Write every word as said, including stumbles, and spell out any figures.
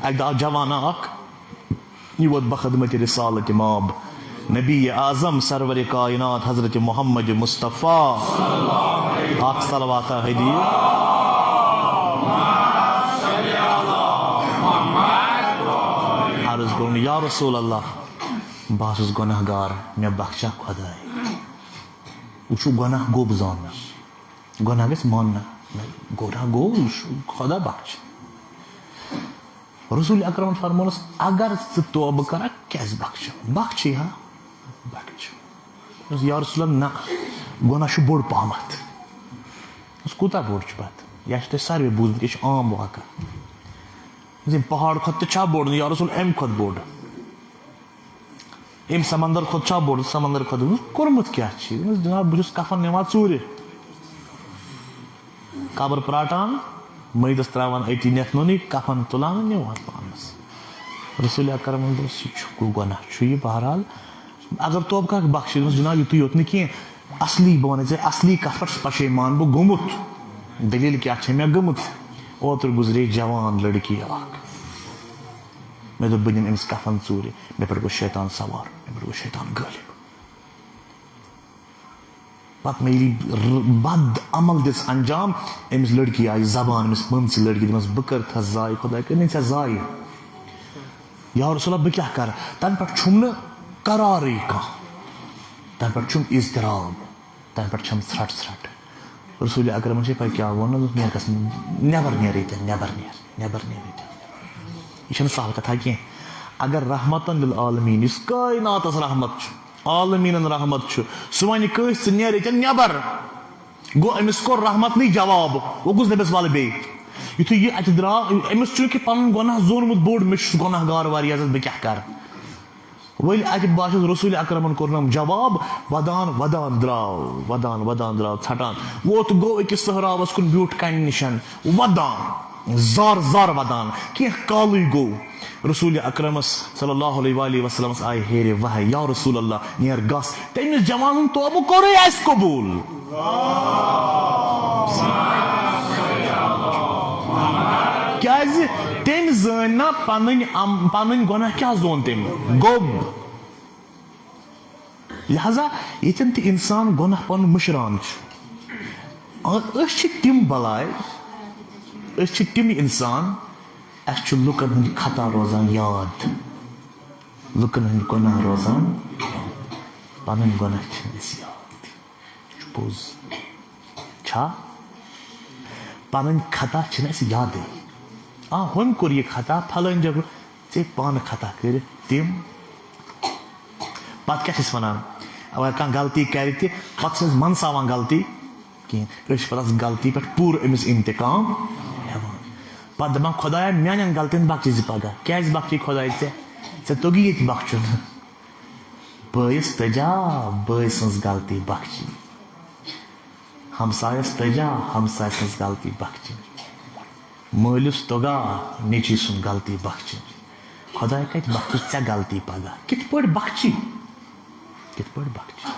اَکہِ دۄہ آو جوانا اکھ، یہِ ووت بخدمت رسالت ماب نبی اعظم سرور کائنات حضرت محمد مصطفیٰ۔ اکھ صلواتہ ہدی۔ عرض کوٚرُن، یا رسول اللہ، بہٕ ہا چھُس گۄناہ گار، مےٚ بخشا خۄداے۔ وٕچھِو، گۄناہ گوٚب زانُن۔ گۄناہ گژھِ ماننہٕ۔ گۄناہ گوٚو، یہِ چھُ خۄدا بخش۔ رسول اکرمن فرمونس، اگر ژٕ توبہٕ کرکھ، کیازِ بخشہٕ؟ بخشی ہا، بخشہٕ۔ دوٚپُس، یا رسول اللہ، نہ، گۄناہ چھُ بوٚڑ پہمتھ۔ دوٚپُس، کوٗتاہ بوٚڑ چھُ پتہٕ؟ یہِ چھُ تۄہہِ ساروے بوٗزمُت، یہِ چھُ عام واقعہ۔ دوٚپُس، ییٚمہِ پہاڑ کھۄتہٕ تہِ چھا بوٚڑ؟ یا رسول، امہِ کھۄتہٕ بوٚڑ۔ امہِ سمندر کھۄتہٕ چھا بوٚڑ؟ سمندر کھۄتہٕ۔ دوٚپمَس، کوٚرمُت کیٛاہ چھُ؟ دوٚپمَس، جناب، بہٕ چھُس کفن نِوان ژوٗرِ۔ قبر پراٹان، مٔیتس تراوان أتی، نٮ۪تھ نوٚنٕے، کفن تُلان، نِوان پانس۔ رسول اکرمن دوٚپُس، یہِ چھُ گۄناہ، چھُ یہِ، بہرحال، اگر توبہٕ کانٛہہ بخشہِ۔ دوٚپمَس، جناب، یُتُے یوت نہٕ کینٛہہ، اصلی، بہٕ وَنَے ژےٚ، اصلی کَتھ پٮ۪ٹھ چھُس پشیمان بہٕ گوٚمُت۔ دٔلیٖل کیٛاہ چھےٚ مےٚ گٔمٕژ؟ اوترٕ گُزرے جوان لڑکی اکھ۔ مےٚ دوٚپ، بہٕ دِمہٕ أمِس کفن ژوٗرِ۔ مےٚ پٮ۪ٹھ گوٚو شیطان سوار، مےٚ پٮ۪ٹھ گوٚو شیطان غٲلب۔ پتہٕ مےٚ ییٚلہِ ر-، بد عمل دِژ انجام، أمِس لڑکی آیہِ زبان، أمِس مٲمژِ لڑکی، دوٚپمَس، بہٕ کٔرتھس ضایع، خۄداے کٔرِنۍ ژےٚ ضایع۔ یا رسول اللہ، بہٕ کیٛاہ کرٕ؟ تَنہٕ پٮ۪ٹھ چھُم نہٕ قرارٕے کانٛہہ، تَنہٕ پٮ۪ٹھ چھُم اضطراب۔ تَنہٕ پٮ۪ٹھ چھَم ژھرٛٹھ ژھرٛٹھ۔ رسول اکرمن چھِ پَے کیٛاہ ووٚن، دوٚپُن، "نیر گژھ، نٮ۪بر نیر ییٚتٮ۪ن، نٮ۪بر نیر، نٮ۪بر نیر ییٚتٮ۪ن۔" یہِ چھَنہٕ سہل کَتھا کینٛہہ۔ اگر رحمتن للعالمین، یُس کائناتس رحمت چھُ، عالمیٖنن رحمت چھُ، سُہ وَنہِ کٲنٛسہِ، "ژٕ نیر ییٚتٮ۪ن نٮ۪بر"، گوٚو أمِس کوٚر رحمتنٕے جواب۔ وۄنۍ کُس دَپٮ۪س، "وَلہٕ بیٚیہِ"؟ یُتھُے یہِ اَتہِ درٛاو، أمِس چھُنہٕ کہِ پَنُن گۄناہ زونمُت بوٚڑ، "مےٚ چھُس گۄناہ گار واریاہ زیادٕ، بہٕ کیٛاہ کَرٕ؟" وۄنۍ اَکہِ باسیٚس رسول اکرمن کوٚرنم جواب، ودان ودان درٛاو، ودان ودان درٛاو ژھٹان۔ ووت گوٚو أکِس صحراوس کُن، بیوٗٹھ کنہِ نِشن ودان، زار زار ودان۔ کینٛہہ کالٕے گوٚو، رسول اکرمس صلی اللہ علیہ وآلہ وسلمس آیہِ ہیرِ وحی، یا رسول اللہ، نیر گژھ، تٔمِس جوان ہُنٛد توبہٕ کوٚرُے اَسہِ قبوٗل۔ کیازِ؟ تٔمۍ زٲنۍ نا پنٕنۍ ام-، پنٕنۍ گۄناہ کیٛاہ زون تٔمۍ؟ گوٚب۔ لہذا ییٚتٮ۪ن تہِ انسان گۄناہ پنُن مٔشراوان چھُ، أسۍ چھِ تِم بلاے، أسۍ چھِ تِم انسان، اَسہِ چھُ لُکن ہُنٛد خطا روزان یاد، لُکن ہٕنٛدۍ گۄناہ روزان، پنٕنۍ گۄناہ چھِنہٕ اَسہِ یاد۔ یہِ چھُ پوٚز۔ چھا؟ پنٕنۍ خطا چھِنہٕ اَسہِ یادٕے۔ آ، ہُمۍ کوٚر یہِ خطا، پھلٲنۍ جگہ، ژےٚ پانہٕ خطا کٔرِتھ تِم۔ پتہٕ کیٛاہ چھِ أسۍ وَنان؟ اگر کانٛہہ غلطی کَرِ تہِ، پتہٕ چھِنہٕ أسۍ منٛدساوان غلطی کِہیٖنۍ۔ أسۍ چھِ پتہٕ اَتھ غلطی پٮ۪ٹھ پوٗرٕ أمِس انتقام ہٮ۪وان۔ پتہٕ دَپان، "خۄدایا، میٛانٮ۪ن غلطین بخچہِ زِ پگاہ۔" کیٛازِ بخچی خۄداے ژےٚ؟ ژےٚ توٚگی ییٚتہِ بخچُن۔ بٲیِس تٔجا بٲے سٕنٛز غلطی بخچی، ہمسایس تٔجا ہمسایہِ سٕنٛز غلطی بخچی، مٲلِس توٚگا نیٚچی سُنٛد غلطی بخچی۔ خۄداے کتہِ بخچہِ ژےٚ غلطی پگاہ؟ کِتھ پٲٹھۍ بخچی؟ کِتھ پٲٹھۍ بخچی؟